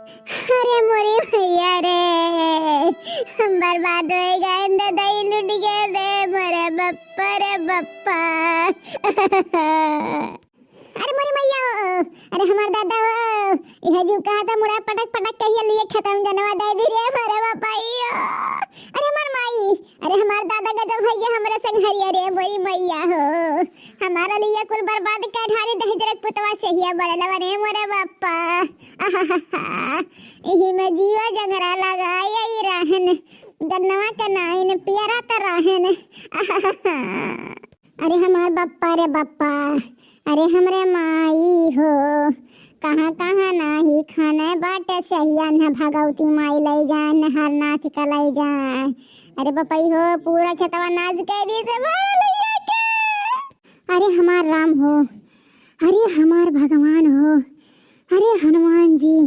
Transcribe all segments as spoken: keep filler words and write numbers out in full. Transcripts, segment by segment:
अरे मोरी भैया रे, हम बर्बाद होइ गए, ददई लुट गए रे, मोरे बप्पा रे बप्पा। अरे मोरी मैया हो, अरे हमार दादा हो, यह जीव कहा था मुड़ा पटक पटक कहिए लिए खतम जनवा दे दी रे, मोरे बप्पा यो। अरे हमार माई, अरे हमार दादा गजब होइ गया हमरे संग हरिया रे, मोरी मैया हो। हमारा लिए कुल बर्बाद कर ढारे दहिजरक पुतवा से हिया बड़े लवा रे, मोरे बप्पा। आहाहा, इही में जीवा जंगरा लगाई रहन, गन्नवा के नाइन पियरा त रहन। आहाहा। अरे हमार बप्पा रे बप्पा, अरे हमरे माई हो, कहाँ कहाँ नाही खाने बाटे सहिया, न भगवती माई लई जाए, न हरनाथ का लई जाए। अरे बपई हो, पूरा खेतवा नाश कर दी से भर लिया के। अरे हमार राम हो, अरे हमार भगवान हो, अरे हनुमान जी,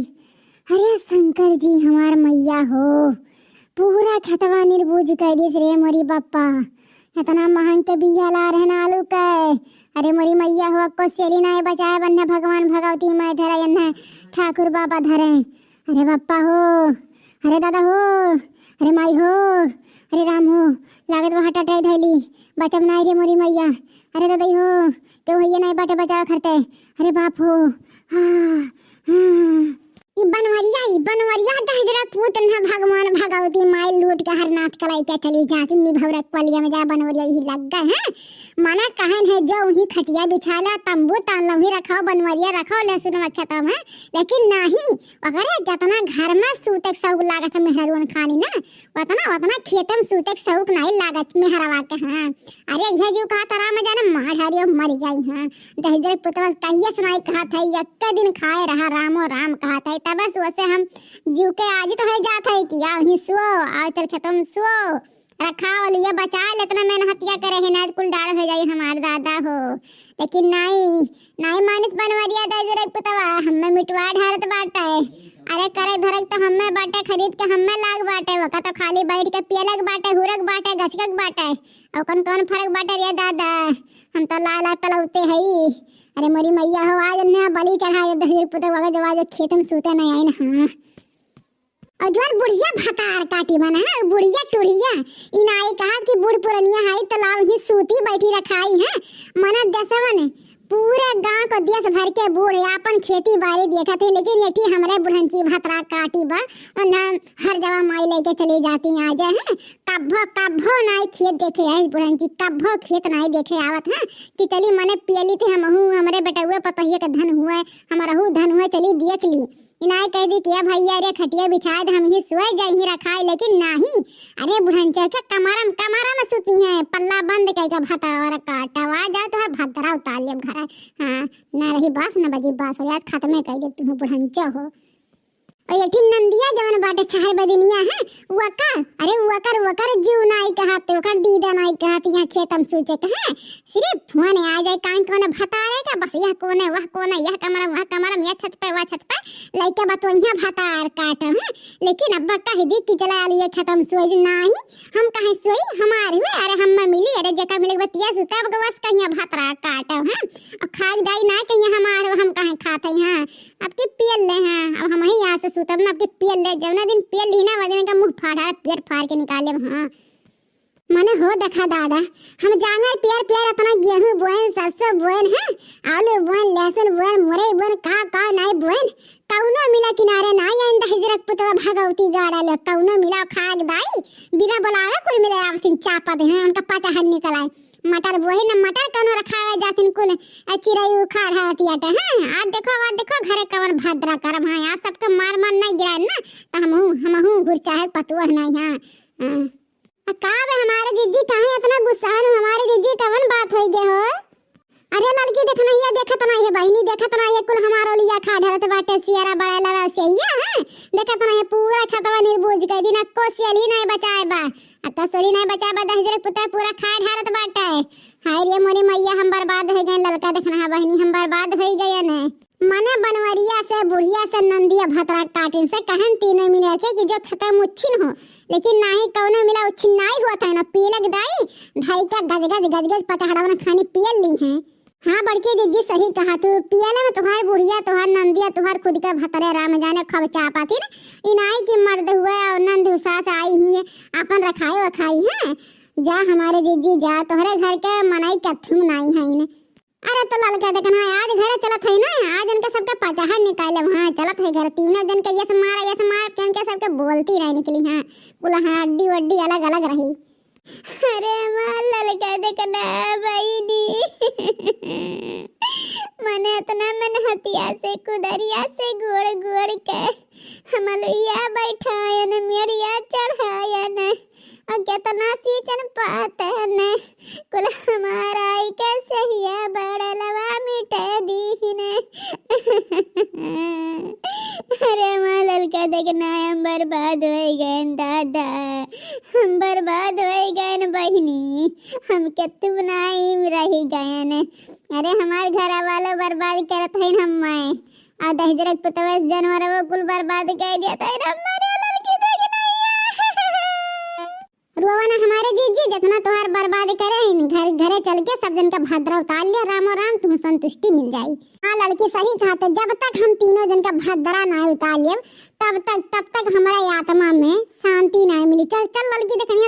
अरे शंकर जी, हमार मैया हो, पूरा खेतवा निर्बूझ कर दिस रे मोरी बप्पा। इतना महंग के बिया ला रहन आलू के। अरे मोरी मैया हो, अक्को सेली नाय बचाए बन्ने भगवान भगवती माय धरे, एन्ने ठाकुर बाबा धरे। अरे बप्पा हो, अरे दादा हो, अरे माई हो, अरे राम हो, लागत बा हटा टाई धैली, बचब नाय रे मोरी मैया। अरे दादा हो, केहू हइये नाय बाटे बचावे खरते। अरे बाप हो, हाँ, हाँ। ई बनवरिया, ई बनवरिया दहिजरा पूत न भगवान भगवती माई लूट के हरनाथ कलाई के चली जाती निभौरा कलिया में जा बनवरिया ही लग गए हैं। मना कहन है जो वही खटिया बिछा ला, तंबू तान ला, वही रखाओ बनवरिया रखाओ ले सुनवा खेतवा में, लेकिन नाही, अगर जतना घर में सूते के शौक लागत है मेहरुअन खानी ना, वतना, वतना खेते में सूते के शौक नाही लागत मेहरवा के, हाँ। अरे यह जो कहा तारा में जाने मार हरियो मर जाई, हाँ। दहिजर पुतवा कहिए सुनाई कहा था, यक्के दिन खाए रहा रामो राम कहा था, तब से उसे हम जीव के आज तो है जात है कि आओ ही सुओ, आओ चल खेतों में सुओ, रखाओ लिए बचा ले, इतना मेहनतिया करे है ना, कुल डाल हो जाई हमार दादा हो। लेकिन नाई, नाई मानिस बनवरिया दहिजर पुतवा, हमें मिटवा ढारत बाटे। अरे करे धरक तो हमें बाटे, खरीद के हमें लाग बाटे, वका तो खाली बैठ के पियलक बाटे, हुरक बाटे, गचकक बाटे। और कौन कौन फर्क बाटे रे दादा, हम तो लाल लाल पलौते हई। अरे मोरी मैया हो, आज ने बलि चढ़ाए दहिजर पुतवा के, जब आज खेत में सूते नहीं आई ना, हाँ। और जौन बुढ़िया भतार काटी बना है, बुढ़िया टुढ़िया, इनाई कहा कि बूढ़ पुरनिया है तो लाव ही सूती बैठी रखाई है। मना दसवन पूरे गांव को देश भर के बूढ़ आपन खेती बाड़ी देखत है, लेकिन एठी हमरे बुढ़ंची भतरा काटी बा, और ना हर जवा माई लेके चली जाती आ जाए है। कब्बो, कब्बो नाई खेत देखे आए बुढ़ंची, कब्बो खेत नाई देखे आवत है कि चली मने पियली थे हमहू, हमरे बेटउए पतोहिए के धन हुए, हमरहू धन हुए, चली देख ली। इनाय कह दी कि "ए भैया रे, खटिया बिछाए दे, हम ही सोए जाई ही रखाए", लेकिन नाही। अरे बुढ़नचर के कमरा में, कमरा में सुती हैं, पल्ला बंद कह के भतार काटवा जाए, तोहर भद्रा उतार लेब घर। हाँ, ना रही बास, ना बजी बास, हो आज खत्मे कह देब तुम बुढ़नचो हो। और ये ठिन नंदिया जवन बाटे छहर बदिनिया है, वकर, अरे वकर, वकर जीव नाई कहत, वकर दीदा नाई कहत, यहाँ खेतम सूचे कहे, सिर्फ फोन आ जाए, कान कोने भतारे का, बस यह कोने, वह कोने, यह कमरा, वह कमरा, यह छत पे, वह छत पे, लइके बतोई यहाँ भतार काटम है। लेकिन अब कह दी कि चला लिए खत्म सोई नाही, हम कहे सोई हमार हुए, अरे हम मिली, अरे जेका मिले बतिया सुता, अब बस कहिया भतार काटम है। अब खाक दाई ना कहिया हमार हुए, हम कहे खात है यहाँ, अब की पियल ले हैं, अब हम ही यहाँ से सुतब ना, अब की पियल ले, जौना दिन पियल ली ना, वह दिन का मुंह फाड़ा, पेट फाड़ के निकाले, हाँ। मने हो देखा दादा, हम जांगर पियर पियर अपना गेहूं बोएन, सरसों बोएन, हैं, आलू बोएन, लहसुन बोएन, मुरई बोएन, का का नाई बोएन, कौनो मिला किनारे नाई आइन दहिजरक पुतवा भगवती गाड़ा ले, कौनो मिला खाक दाई, बिना बुलावे कुल मिले आवतिन चापा दे, हैं, उनका पाचा हट निकल आए। मटर बोहे न मटर कौनो रखावे जातिन कुल, ए, चिरई उखाड़ है अतियाटे, हैं, आज देखो, आज देखो घरे कवन भद्रा करम है, आज सबके मार मार नाई गिराए ना, तो हमहू, हमहू घुर चाहे पतुआ नाई, हाँ, हाँ। आ का बे हमारे जिज्जी काहे इतना गुस्सा है? हमारे जिज्जी कवन बात होई गे हो? अरे लड़की देखना ये देखत ना ये बहिनी देखत ना ये कुल हमारो लिया खा ढरत बाटे सियारा बड़ा लगा सैया है। देखत ना ये पूरा खतवा निर्बुझ गई दिन अक्को सियली नहीं बचाए बा। अक्को सियली नहीं बचाए बा दहिजरे पुता पूरा खा ढरत बाटे। हाय रे मोरी मैया हम बर्बाद हो गए लड़का देखना है बहिनी हम बर्बाद हो गए ने। मने बनवरिया से, बुढ़िया से, नंदिया भतरा काटिन से कहन तीनों मिले के कि जो खत्म उच्छिन हो, लेकिन नाही कौनो मिला उच्छिन नाही हुआ था ना। पीलक दाई, ढाई का गजगज, गजगज पचहड़वन खानी पियल ली हैं। हाँ बड़की जिज्जी, सही कहा तू। पियले में तोहार बुढ़िया, तोहार नंदिया, तोहार खुद के भतरे राम जाने खब चापाती ना। इनाई की मर्द हुए और नंद सास आई ही, अपन रखाई वखाई है। जा हमारे जिज्जी जा, तोहरे घर के मनई कथू नाई है इन्हें। अरे तो ललका देखना है, आज घरे चलत है ना, आज इनके सबके पचाहट निकाले वहाँ चलत है घर। तीनों जन के ये से मार, ये से मार के इनके सबके बोलती रह निकली। हाँ, कुल हड्डी वड्डी अलग अलग रही। अरे हमार ललका देखना बहिनी, मने इतना मेहनतिया से कुदरिया से गोड़ गोड़ के हमलुइया बैठायन, मेड़िया चढ़ायन, और केतना सींचन पातन, कुल हमार आई के सहिया बड़लवा मिटे दीहिन। अरे हमार ललका देखना, हम बर्बाद हो गए दादा, हम बर्बाद हो गए बहिनी, हम केतु नाई रह गए। अरे हमार घर वालों बर्बाद करत है हमें, आ दहिजरक पुतवे से जानवर वो कुल बर्बाद कर दिया था। अरे हमारे ललकी देखना। रोवा ना हमारे जीजी, जितना तोहार बर्बाद करे हैं, घर, घरे चल के सब जन का भद्रा उतार लिया। रामो राम, तुम्हें संतुष्टि मिल जाई। हाँ ललकी सही कहा, तो जब तक हम तीनों जन का भद्रा ना उतार लिए, तब तक, तब तक हमारा आत्मा में शांति ना मिली। चल चल ललकी देखनिया।